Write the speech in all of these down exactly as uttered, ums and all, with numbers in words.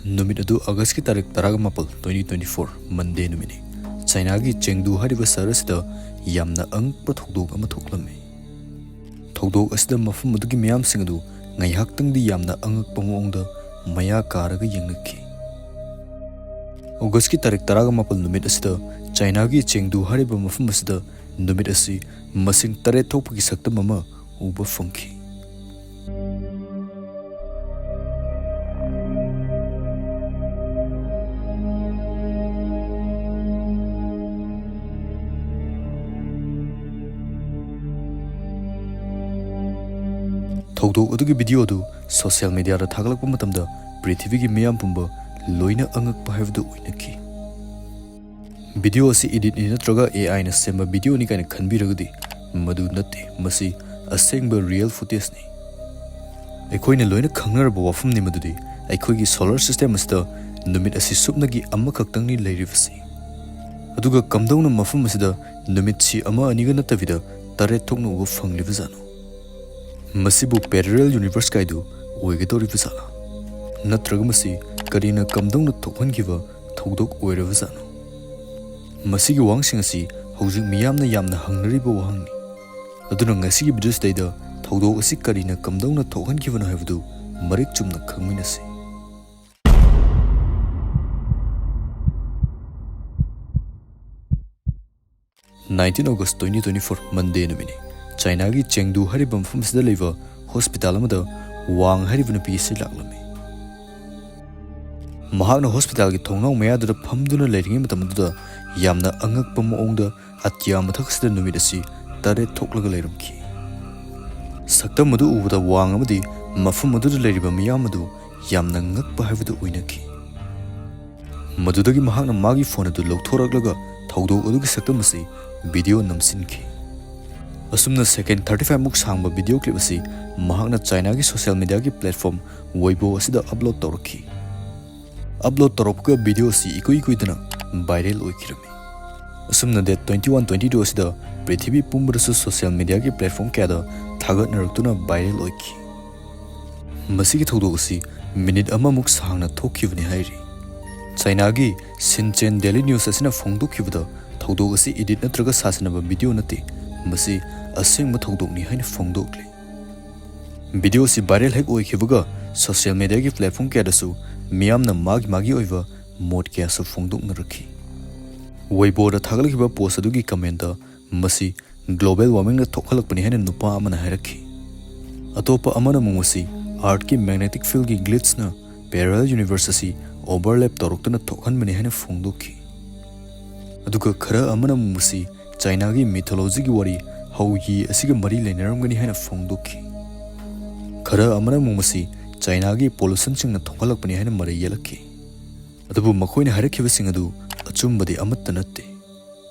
ꯅꯨꯃꯤꯠ ꯑꯗꯨ ꯑꯥꯒꯁꯀꯤ ꯇꯥꯔꯤꯛ ꯇꯔꯥꯃꯥꯄꯜ, twenty twenty-four, Monday ꯅꯨꯃꯤꯠꯅꯤ꯫ ꯆꯥꯏꯅꯥꯒꯤ ꯆꯦꯡꯗꯨ ꯍꯥꯏꯔꯤꯕ ꯁꯍꯔ ꯑꯁꯤꯗ ꯌꯥꯝꯅ ꯑꯉꯛꯄ ꯊꯧꯗꯣꯛ ꯑꯃ ꯊꯣꯛꯂꯝꯃꯤ꯫ ꯊꯧꯗꯣꯛ ꯑꯁꯤꯗ ꯃꯐꯝ ꯑꯗꯨꯒꯤ ꯃꯤꯌꯥꯝꯁꯤꯡ ꯑꯗꯨ ꯉꯥꯏꯍꯥꯛꯇꯪꯗꯤ ꯌꯥꯝꯅ ꯑꯉꯛꯄ ꯃꯑꯣꯡꯗ ꯃꯌꯥ ꯀꯥꯔꯒ ꯌꯦꯡꯅꯈꯤ꯫ ꯑꯣꯒꯁꯀꯤ ꯇꯥꯔꯤꯛ ꯇꯔꯥꯃꯥꯄꯜ ꯅꯨꯃꯤꯠ ꯑꯁꯤꯗ ꯆꯥꯏꯅꯥꯒꯤ ꯆꯦꯡꯗꯨ ꯍꯥꯏꯔꯤꯕ ꯃꯐꯝ ꯑꯁꯤꯗ ꯅꯨꯃꯤꯠ ꯑꯁꯤ ꯃꯁꯤꯡ ꯇꯔꯦꯠ ꯊꯣꯛꯄꯒꯤ ꯁꯛꯇꯝ ꯑꯃ ꯎꯕ ꯐꯪꯈꯤ꯫ ꯊꯧꯗꯣꯛ ꯑꯗꯨꯒꯤ ꯚꯤꯗꯤꯑꯣ ꯑꯗꯨ ꯁꯣꯁꯤꯌꯦꯜ ꯃꯤꯗꯤꯌꯥꯗ ꯊꯥꯒꯠꯂꯛꯄ ꯃꯇꯝꯗ ꯄ꯭ꯔꯤꯊꯤꯕꯤꯒꯤ ꯃꯤꯌꯥꯝ ꯄꯨꯝꯕ ꯂꯣꯏꯅ ꯑꯉꯛꯄ ꯍꯥꯏꯕꯗꯨ ꯑꯣꯏꯅꯈꯤ꯫ ꯚꯤꯗꯤꯑꯣ ꯑꯁꯤ ꯏꯗꯤꯠꯅꯤ ꯅꯠꯇ꯭ꯔꯒ AI ꯅ ꯁꯦꯝꯕ ꯚꯤꯗꯤꯑꯣꯅꯤ ꯀꯥꯏꯅ ꯈꯟꯕꯤꯔꯒꯗꯤ, ꯃꯗꯨ ꯅꯠꯇꯦ, ꯃꯁꯤ ꯑꯁꯦꯡꯕ real footage ꯅꯤ꯫ ꯑꯩꯈꯣꯏꯅ ꯂꯣꯏꯅ ꯈꯪꯅꯔꯕ ꯋꯥꯐꯝꯅꯤ ꯃꯗꯨꯗꯤ ꯑꯩꯈꯣꯏꯒꯤ solar system ꯑꯁꯤꯗ ꯅꯨꯃꯤꯠ ꯑꯁꯤ ꯁꯨꯞꯅꯒꯤ ꯑꯃꯈꯛꯇꯪꯅꯤ ꯂꯩꯔꯤꯕꯁꯤ꯫ ꯑꯗꯨꯒ ꯀꯝꯗꯧꯅ ꯃꯐꯝ ꯑꯁꯤꯗ ꯅꯨꯃꯤꯠꯁꯤ ꯑꯃ ꯑꯅꯤꯒ ꯅꯠꯇꯕꯤꯗ ꯇꯔꯦꯠ ꯊꯣꯛꯅ ꯎꯕ ꯐꯪꯂꯤꯕꯖꯥꯠꯅꯣ? ꯃꯁꯤꯕꯨ parallel universe ꯀꯥꯏꯗꯨ ꯑꯣꯏꯒꯗꯧꯔꯤꯕ ꯖꯥꯠꯂꯥ? ꯅꯠꯇ꯭ꯔꯒ ꯃꯁꯤ ꯀꯔꯤꯅ ꯀꯝꯗꯧꯅ ꯊꯣꯛꯍꯟꯈꯤꯕ ꯊꯧꯗꯣꯛ ꯑꯣꯏꯔꯕ ꯖꯥꯠꯅꯣ? ꯃꯁꯤꯒꯤ ꯋꯥꯍꯪꯁꯤꯡ ꯑꯁꯤ ꯍꯧꯖꯤꯛ ꯃꯤꯌꯥꯝꯅ ꯌꯥꯝꯅ ꯍꯪꯅꯔꯤꯕ ꯋꯥꯍꯪꯅꯤ꯫ ꯑꯗꯨꯅ ꯉꯁꯤꯒꯤ ꯚꯤꯗꯤꯑꯣꯁꯤꯗꯩꯗ ꯊꯧꯗꯣꯛ ꯑꯁꯤ ꯀꯔꯤꯅ ꯀꯝꯗꯧꯅ ꯊꯣꯛꯍꯟꯈꯤꯕꯅꯣ ꯍꯥꯏꯕꯗꯨ ꯃꯔꯤꯛ ꯆꯨꯝꯅ ꯈꯪꯃꯤꯟꯅꯁꯤ꯫ Nineteen August twenty twenty-four, Monday ꯅꯨꯃꯤꯠꯅꯤ꯫ ꯆꯥꯏꯅꯥꯒꯤ ꯆꯦꯡꯗꯨ ꯍꯥꯏꯔꯤꯕ ꯃꯐꯝ ꯑꯁꯤꯗ ꯂꯩꯕ ꯍꯣꯁꯄꯤꯇꯥꯜ ꯑꯃꯗ ꯋꯥꯡ ꯍꯥꯏꯔꯤꯕ ꯅꯨꯄꯤ ꯑꯁꯤ ꯂꯥꯛꯂꯝꯃꯤ꯫ ꯃꯍꯥꯛꯅ ꯍꯣꯁꯄꯤꯇꯥꯜꯒꯤ ꯊꯣꯡꯅꯥꯎ ꯃꯌꯥꯗꯨꯗ ꯐꯝꯗꯨꯅ ꯂꯩꯔꯤꯉꯩ ꯃꯇꯝ ꯑꯗꯨꯗ ꯌꯥꯝꯅ ꯑꯉꯛꯄ ꯃꯑꯣꯡꯗ ꯑꯇꯤꯌꯥ ꯃꯊꯛꯁꯤꯗ ꯅꯨꯃꯤꯠ ꯑꯁꯤ ꯇꯔꯦꯠ ꯊꯣꯛꯂꯒ ꯂꯩꯔꯝꯈꯤ꯫ ꯁꯛꯇꯝ ꯑꯗꯨ ꯎꯕꯗ ꯋꯥꯡ ꯑꯃꯗꯤ ꯃꯐꯝ ꯑꯗꯨꯗ ꯂꯩꯔꯤꯕ ꯃꯤꯌꯥꯝ ꯑꯗꯨ ꯌꯥꯝꯅ ꯉꯛꯄ ꯍꯥꯏꯕꯗꯨ ꯑꯣꯏꯅꯈꯤ꯫ ꯃꯗꯨꯗꯒꯤ ꯃꯍꯥꯛꯅ ꯃꯥꯒꯤ ꯐꯣꯟ ꯑꯗꯨ ꯂꯧꯊꯣꯔꯛꯂꯒ ꯊꯧꯗꯣꯛ ꯑꯗꯨꯒꯤ ꯁꯛꯇꯝ ꯑꯁꯤ ꯚꯤꯗꯤꯑꯣ ꯅꯝꯁꯤꯟꯈꯤ꯫ ꯑꯁꯨꯝꯅ second thirty five ꯃꯨꯛ ꯁꯥꯡꯕ ꯚꯤꯗꯤꯑꯣ ꯀ꯭ꯂꯤꯞ ꯑꯁꯤ ꯃꯍꯥꯛꯅ ꯆꯥꯏꯅꯥꯒꯤ ꯁꯣꯁꯤꯌꯦꯜ ꯃꯤꯗꯤꯌꯥꯒꯤ ꯄ꯭ꯂꯦꯠꯐꯣꯔꯝ ꯋꯦꯏꯕꯣ ꯑꯁꯤꯗ ꯑꯞꯂꯣꯗ ꯇꯧꯔꯛꯈꯤ꯫ ꯑꯞꯂꯣꯗ ꯇꯧꯔꯛꯄꯒ ꯚꯤꯗꯤꯑꯣ ꯑꯁꯤ ꯏꯀꯨꯏ ꯀꯨꯏꯗꯅ ꯚꯥꯏꯔꯦꯜ ꯑꯣꯏꯈꯤꯔꯝꯃꯤ꯫ ꯑꯁꯨꯝꯅ date twenty one twenty two ꯑꯁꯤꯗ ꯄ꯭ꯔꯤꯊꯤꯕꯤ ꯄꯨꯝꯕꯗꯁꯨ ꯁꯣꯁꯤꯌꯦꯜ ꯃꯤꯗꯤꯌꯥꯒꯤ ꯄ꯭ꯂꯦꯠꯐꯣꯔꯝ ꯀꯌꯥꯗ ꯊꯥꯒꯠꯅꯔꯛꯇꯨꯅ ꯚꯥꯏꯔꯦꯜ ꯑꯣꯏꯈꯤ꯫ ꯃꯁꯤꯒꯤ ꯊꯧꯗꯣꯛ ꯑꯁꯤ ꯃꯤꯅꯤꯠ ꯑꯃꯃꯨꯛ ꯁꯥꯡꯅ ꯊꯣꯛꯈꯤꯕꯅꯤ ꯍꯥꯏꯔꯤ꯫ ꯆꯥꯏꯅꯥꯒꯤ ꯁꯤꯟꯆꯦꯟ ꯗꯦꯂꯤ ꯅ꯭ꯌꯨꯁ ꯑꯁꯤꯅ ꯐꯣꯡꯗꯣꯛꯈꯤꯕꯗ ꯊꯧꯗꯣꯛ ꯑꯁꯤ ꯏꯗꯤꯠ ꯅꯠꯇ꯭ꯔꯒ ꯁꯥꯖꯤꯟꯅꯕ ꯚꯤꯗꯤꯑꯣ ꯅꯠꯇꯦ, ꯃꯁꯤ ꯑꯁꯦꯡꯕ ꯊꯧꯗꯣꯛꯅꯤ ꯍꯥꯏꯅ ꯐꯣꯡꯗꯣꯛꯂꯤ꯫ ꯚꯤꯗꯤꯑꯣ ꯑꯁꯤ ꯚꯥꯏꯔꯦꯜ ꯍꯦꯛ ꯑꯣꯏꯈꯤꯕꯒ ꯁꯣꯁꯤꯌꯦꯜ ꯃꯤꯗꯤꯌꯥꯒꯤ ꯄ꯭ꯂꯦꯠꯐꯣꯔꯝ ꯀꯌꯥꯗꯁꯨ ꯃꯤꯌꯥꯝꯅ ꯃꯥꯒꯤ ꯃꯥꯒꯤ ꯑꯣꯏꯕ ꯃꯣꯠ ꯀꯌꯥꯁꯨ ꯐꯣꯡꯗꯣꯛꯅꯔꯛꯈꯤ꯫ ꯋꯦꯏꯕꯣꯗ ꯊꯥꯒꯠꯂꯛꯈꯤꯕ ꯄꯣꯁ ꯑꯗꯨꯒꯤ ꯀꯃꯦꯟꯗ "ꯃꯁꯤ ꯒ꯭ꯂꯣꯕꯦꯜ ꯋꯥꯔꯃꯤꯡꯅ ꯊꯣꯛꯍꯜꯂꯛꯄꯅꯤ" ꯍꯥꯏꯅ ꯅꯨꯄꯥ ꯑꯃꯅ ꯍꯥꯏꯔꯛꯈꯤ꯫ ꯑꯇꯣꯞꯄ ꯑꯃꯅ ꯑꯃꯨꯛ "ꯃꯁꯤ ꯑꯥꯔꯠꯀꯤ ꯃꯦꯒꯅꯦꯇꯤꯛ ꯐꯤꯜꯒꯤ ꯒ꯭ꯂꯤꯠꯁꯅ ꯄꯦꯔꯦꯂꯦꯜ ꯌꯨꯅꯤꯚꯔꯁ ꯑꯁꯤ ꯑꯣꯚꯔꯂꯦꯞ ꯇꯧꯔꯛꯇꯨꯅ ꯊꯣꯛꯍꯟꯕꯅꯤ" ꯍꯥꯏꯅ ꯐꯣꯡꯗꯣꯛꯈꯤ꯫ ꯑꯗꯨꯒ ꯈꯔ ꯑꯃꯅ ꯑꯃꯨꯛ "ꯃꯁꯤ ꯆꯥꯏꯅꯥꯒꯤ ꯃꯤꯊꯣꯂꯣꯖꯤꯒꯤ ꯋꯥꯔꯤ ꯍꯧ ꯌꯤ ꯑꯁꯤꯒ ꯃꯔꯤ ꯂꯩꯅꯔꯝꯒꯅꯤ" ꯍꯥꯏꯅ ꯐꯣꯡꯗꯣꯛꯈꯤ꯫ ꯈꯔ ꯑꯃꯅ ꯑꯃꯨꯛ "ꯃꯁꯤ ꯆꯥꯏꯅꯥꯒꯤ ꯄꯣꯂꯨꯁꯟꯁꯤꯡꯅ ꯊꯣꯛꯍꯜꯂꯛꯄꯅꯤ" ꯍꯥꯏꯅ ꯃꯔꯩ ꯌꯦꯠꯂꯛꯈꯤ꯫ ꯑꯗꯨꯕꯨ ꯃꯈꯣꯏꯅ ꯍꯥꯏꯔꯛꯈꯤꯕꯁꯤꯡ ꯑꯗꯨ ꯑꯆꯨꯝꯕꯗꯤ ꯑꯃꯠꯇ ꯅꯠꯇꯦ꯫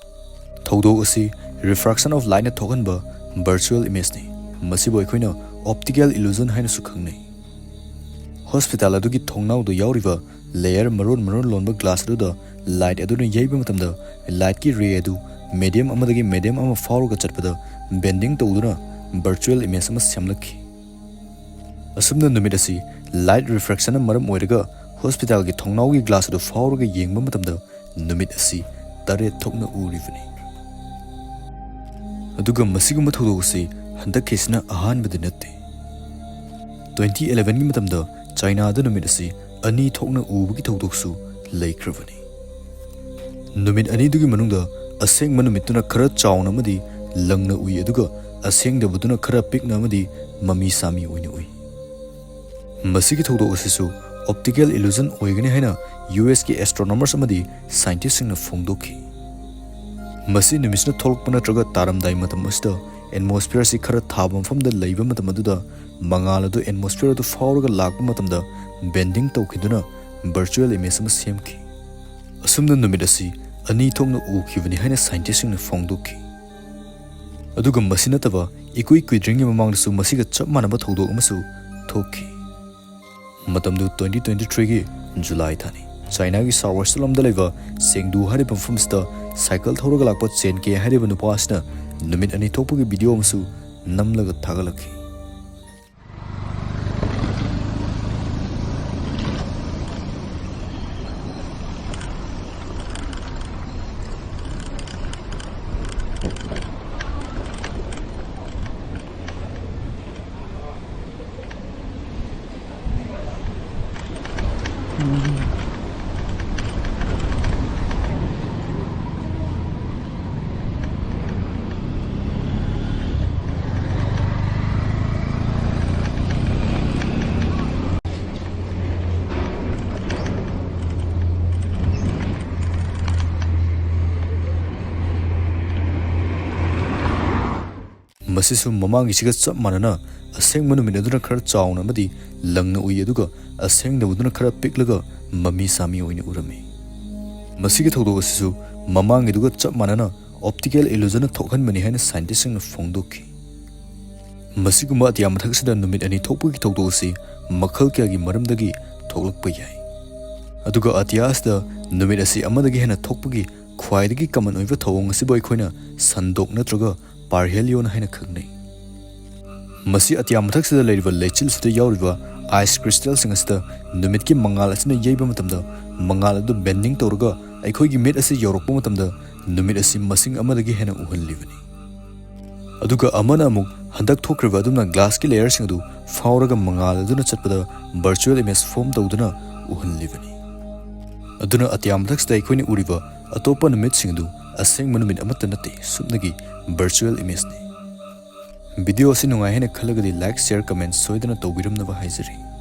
ꯊꯧꯗꯣꯛ ꯑꯁꯤ ꯔꯤꯐ꯭ꯔꯦꯛꯁꯟ ꯑꯣꯐ ꯂꯥꯏꯠꯅ ꯊꯣꯛꯍꯟꯕ ꯚꯔꯆꯨꯋꯦꯜ ꯏꯃꯦꯖꯅꯤ꯫ ꯃꯁꯤꯕꯨ ꯑꯩꯈꯣꯏꯅ ꯑꯣꯞꯇꯤꯀꯦꯜ ꯏꯂꯨꯖꯟ ꯍꯥꯏꯅꯁꯨ ꯈꯪꯅꯩ꯫ ꯍꯣꯁꯄꯤꯇꯥꯜ ꯑꯗꯨꯒꯤ ꯊꯣꯡꯅꯥꯎꯗ ꯌꯥꯎꯔꯤꯕ ꯂꯦꯌꯔ ꯃꯔꯣꯟ ꯃꯔꯣꯟ ꯂꯣꯟꯕ ꯒ꯭ꯂꯥꯁ ꯑꯗꯨꯗ ꯂꯥꯏꯠ ꯑꯗꯨꯅ ꯌꯩꯕ ꯃꯇꯝꯗ, ꯂꯥꯏꯠꯀꯤ ꯔꯦ ꯑꯗꯨ ꯃꯦꯗꯤꯌꯝ ꯑꯃꯗꯒꯤ ꯃꯦꯗꯤꯌꯝ ꯑꯃ ꯐꯥꯎꯔꯒ ꯆꯠꯄꯗ ꯕꯦꯟꯗꯤꯡ ꯇꯧꯗꯨꯅ ꯚꯔꯆꯨꯋꯦꯜ ꯏꯃꯦꯖ ꯑꯃ ꯁꯦꯝꯂꯛꯈꯤ꯫ ꯑꯁꯨꯝꯅ ꯅꯨꯃꯤꯠ ꯑꯁꯤ ꯂꯥꯏꯠ ꯔꯤꯐ꯭ꯔꯦꯛꯁꯟꯅ ꯃꯔꯝ ꯑꯣꯏꯔꯒ ꯍꯣꯁꯄꯤꯇꯥꯜꯒꯤ ꯊꯣꯡꯅꯥꯎꯒꯤ ꯒ꯭ꯂꯥꯁ ꯑꯗꯨ ꯐꯥꯎꯔꯒ ꯌꯦꯡꯕ ꯃꯇꯝꯗ ꯅꯨꯃꯤꯠ ꯑꯁꯤ ꯇꯔꯦꯠ ꯊꯣꯛꯅ ꯎꯔꯤꯕꯅꯤ꯫ ꯑꯗꯨꯒ ꯃꯁꯤꯒꯨꯝꯕ ꯊꯧꯗꯣꯛ ꯑꯁꯤ ꯍꯟꯗꯛꯀꯤꯁꯤꯅ ꯑꯍꯥꯟꯕꯗꯤ ꯅꯠꯇꯦ꯫ ꯇ꯭ꯋꯦꯟꯇꯤ ꯑꯦꯂꯦꯚꯦꯟꯒꯤ ꯃꯇꯝꯗ ꯆꯥꯏꯅꯥꯗ ꯅꯨꯃꯤꯠ ꯑꯁꯤ ꯑꯅꯤ ꯊꯣꯛꯅ ꯎꯕꯒꯤ ꯊꯧꯗꯣꯛꯁꯨ ꯂꯩꯈ꯭ꯔꯕꯅꯤ꯫ ꯅꯨꯃꯤꯠ ꯑꯅꯤꯗꯨꯒꯤ ꯃꯅꯨꯡꯗ ꯑꯁꯦꯡꯕ ꯅꯨꯃꯤꯠꯇꯨꯅ ꯈꯔ ꯆꯥꯎꯅ ꯑꯃꯗꯤ ꯂꯪꯅ ꯎꯏ, ꯑꯗꯨꯒ ꯑꯁꯦꯡꯗꯕꯗꯨꯅ ꯈꯔ ꯄꯤꯛꯅ ꯑꯃꯗꯤ ꯃꯃꯤ ꯁꯥꯃꯤ ꯑꯣꯏꯅ ꯎꯏ꯫ ꯃꯁꯤꯒꯤ ꯊꯧꯗꯣꯛ ꯑꯁꯤꯁꯨ ꯑꯣꯞꯇꯤꯀꯦꯜ ꯏꯂꯨꯖꯟ ꯑꯣꯏꯒꯅꯤ ꯍꯥꯏꯅ ꯌꯨ ꯑꯦꯁꯀꯤ ꯑꯦꯁꯇ꯭ꯔꯣꯅꯣꯃꯔꯁ ꯑꯃꯗꯤ ꯁꯥꯏꯟꯇꯤꯁꯁꯤꯡꯅ ꯐꯣꯡꯗꯣꯛꯈꯤ꯫ ꯃꯁꯤ ꯅꯨꯃꯤꯠꯁꯤꯅ ꯊꯣꯛꯂꯛꯄ ꯅꯠꯇ꯭ꯔꯒ ꯇꯥꯔꯝꯗꯥꯏ ꯃꯇꯝ ꯑꯁꯤꯗ ꯑꯦꯠꯃꯣꯁꯐꯤꯌꯔ ꯑꯁꯤ ꯈꯔ ꯊꯥꯕ ꯃꯐꯝꯗ ꯂꯩꯕ ꯃꯇꯝ ꯑꯗꯨꯗ ꯃꯉꯥꯜ ꯑꯗꯨ ꯑꯦꯠꯃꯣꯁꯐꯤꯌꯔ ꯑꯗꯨ ꯐꯥꯎꯔꯒ ꯂꯥꯛꯄ ꯃꯇꯝꯗ ꯕꯦꯟꯗꯤꯡ ꯇꯧꯈꯤꯗꯨꯅ ꯚꯔꯆꯨꯋꯦꯜ ꯏꯃꯦꯖ ꯑꯃ ꯁꯦꯝꯈꯤ꯫ ꯑꯁꯨꯝꯅ ꯅꯨꯃꯤꯠ ꯑꯁꯤ ꯑꯅꯤ ꯊꯣꯛꯅ ꯎꯈꯤꯕꯅꯤ ꯍꯥꯏꯅ ꯁꯥꯏꯟꯇꯤꯁꯁꯤꯡꯅ ꯐꯣꯡꯗꯣꯛꯈꯤ꯫ ꯑꯗꯨꯒ ꯃꯁꯤ ꯅꯠꯇꯕ ꯏꯀꯨꯏ ꯀꯨꯏꯗ꯭ꯔꯤꯉꯩ ꯃꯃꯥꯡꯗꯁꯨ ꯃꯁꯤꯒ ꯆꯞ ꯃꯥꯟꯅꯕ ꯊꯧꯗꯣꯛ ꯑꯃꯁꯨ ꯊꯣꯛꯈꯤ꯫ ꯃꯇꯝꯗꯨ ꯇ꯭ꯋꯦꯟꯇꯤ ꯇ꯭ꯋꯦꯟꯇꯤ ꯊ꯭ꯔꯤꯒꯤ ꯖꯨꯂꯥꯏ ꯊꯥꯅꯤ꯫ ꯆꯥꯏꯅꯥꯒꯤ ꯁꯥꯎꯊ ꯋꯦꯁꯇꯔꯟ ꯂꯝꯗ ꯂꯩꯕ ꯆꯦꯡꯗꯨ ꯍꯥꯏꯔꯤꯕ ꯃꯐꯝꯁꯤꯗ ꯁꯥꯏꯀꯜ ꯊꯧꯔꯒ ꯂꯥꯛꯄ ꯆꯦꯟ ꯀꯦ ꯍꯥꯏꯔꯤꯕ ꯅꯨꯄꯥ ꯑꯁꯤꯅ ꯅꯨꯃꯤꯠ ꯑꯅꯤ ꯊꯣꯛꯄꯒꯤ ꯚꯤꯗꯤꯑꯣ ꯑꯃꯁꯨ ꯅꯝꯂꯒ ꯊꯥꯒꯠꯂꯛꯈꯤ꯫ ꯃꯁꯤꯁꯨ ꯃꯃꯥꯡꯒꯤꯁꯤꯒ ꯆꯞ ꯃꯥꯟꯅꯅ ꯑꯁꯦꯡꯕ ꯅꯨꯃꯤꯠ ꯑꯗꯨꯅ ꯈꯔ ꯆꯥꯎꯅ ꯑꯃꯗꯤ ꯂꯪꯅ ꯎꯏ, ꯑꯗꯨꯒ ꯑꯁꯦꯡꯗꯕꯗꯨꯅ ꯈꯔ ꯄꯤꯛꯂꯒ ꯃꯃꯤ ꯁꯥꯃꯤ ꯑꯣꯏꯅ ꯎꯔꯝꯃꯤ꯫ ꯃꯁꯤꯒꯤ ꯊꯧꯗꯣꯛ ꯑꯁꯤꯁꯨ ꯃꯃꯥꯡꯒꯤꯗꯨꯒ ꯆꯞ ꯃꯥꯟꯅꯅ optical illusion ꯊꯣꯛꯍꯟꯕꯅꯤ ꯍꯥꯏꯅ scientistꯁꯤꯡꯅ ꯐꯣꯡꯗꯣꯛꯈꯤ꯫ ꯃꯁꯤꯒꯨꯝꯕ ꯑꯇꯤꯌꯥ ꯃꯊꯛꯁꯤꯗ ꯅꯨꯃꯤꯠ ꯑꯅꯤ ꯊꯣꯛꯄꯒꯤ ꯊꯧꯗꯣꯛ ꯑꯁꯤ ꯃꯈꯜ ꯀꯌꯥꯒꯤ ꯃꯔꯝꯗꯒꯤ ꯊꯣꯛꯂꯛꯄ ꯌꯥꯏ꯫ ꯑꯗꯨꯒ ꯑꯇꯤꯌꯥ ꯑꯁꯤꯗ ꯅꯨꯃꯤꯠ ꯑꯁꯤ ꯑꯃꯗꯒꯤ ꯍꯦꯟꯅ ꯊꯣꯛꯄꯒꯤ ꯈ꯭ꯋꯥꯏꯗꯒꯤ common ꯑꯣꯏꯕ ꯊꯧꯑꯣꯡ ꯑꯁꯤꯕꯨ ꯑꯩꯈꯣꯏꯅ ꯁꯟꯗꯣꯛ ꯅꯠꯇ꯭ꯔꯒ perihelion ꯍꯥꯏꯅ ꯈꯪꯅꯩ꯫ ꯃꯁꯤ ꯑꯇꯤꯌꯥ ꯃꯊꯛꯁꯤꯗ ꯂꯩꯔꯤꯕ ꯂꯩꯆꯤꯜꯁꯤꯗ ꯌꯥꯎꯔꯤꯕ ice crystalꯁꯤꯡ ꯑꯁꯤꯗ ꯅꯨꯃꯤꯠꯀꯤ ꯃꯉꯥꯜ ꯑꯁꯤꯅ ꯌꯩꯕ ꯃꯇꯝꯗ ꯃꯉꯥꯜ ꯑꯗꯨ bending ꯇꯧꯔꯒ ꯑꯩꯈꯣꯏꯒꯤ ꯃꯤꯠ ꯑꯁꯤ ꯌꯧꯔꯛꯄ ꯃꯇꯝꯗ ꯅꯨꯃꯤꯠ ꯑꯁꯤ ꯃꯁꯤꯡ ꯑꯃꯗꯒꯤ ꯍꯦꯟꯅ ꯎꯍꯜꯂꯤꯕꯅꯤ꯫ ꯑꯗꯨꯒ ꯑꯃꯅ ꯑꯃꯨꯛ ꯍꯟꯗꯛ ꯊꯣꯛꯈ꯭ꯔꯤꯕ ꯑꯗꯨꯝꯅ glassꯀꯤ layerꯁꯤꯡ ꯑꯗꯨ ꯐꯥꯎꯔꯒ ꯃꯉꯥꯜ ꯑꯗꯨꯅ ꯆꯠꯄꯗ virtual image form ꯇꯧꯗꯨꯅ ꯎꯍꯜꯂꯤꯕꯅꯤ꯫ ꯑꯗꯨꯅ ꯑꯇꯤꯌꯥ ꯃꯊꯛꯁꯤꯗ ꯑꯩꯈꯣꯏꯅ ꯎꯔꯤꯕ ꯑꯇꯣꯞꯄ ꯅꯨꯃꯤꯠꯁꯤꯡ ꯑꯗꯨ ꯑꯁꯦꯡꯕ ꯅꯨꯃꯤꯠ ꯑꯃꯠꯇ ꯅꯠꯇꯦ, ꯁꯨꯞꯅꯒꯤ virtual imageꯅꯤ꯫ Video ꯑꯁꯤ ꯅꯨꯡꯉꯥꯏ ꯍꯥꯏꯅ ꯈꯜꯂꯒꯗꯤ like, share, comment ꯁꯣꯏꯗꯅ ꯇꯧꯕꯤꯔꯝꯅꯕ ꯍꯥꯏꯖꯔꯤ꯫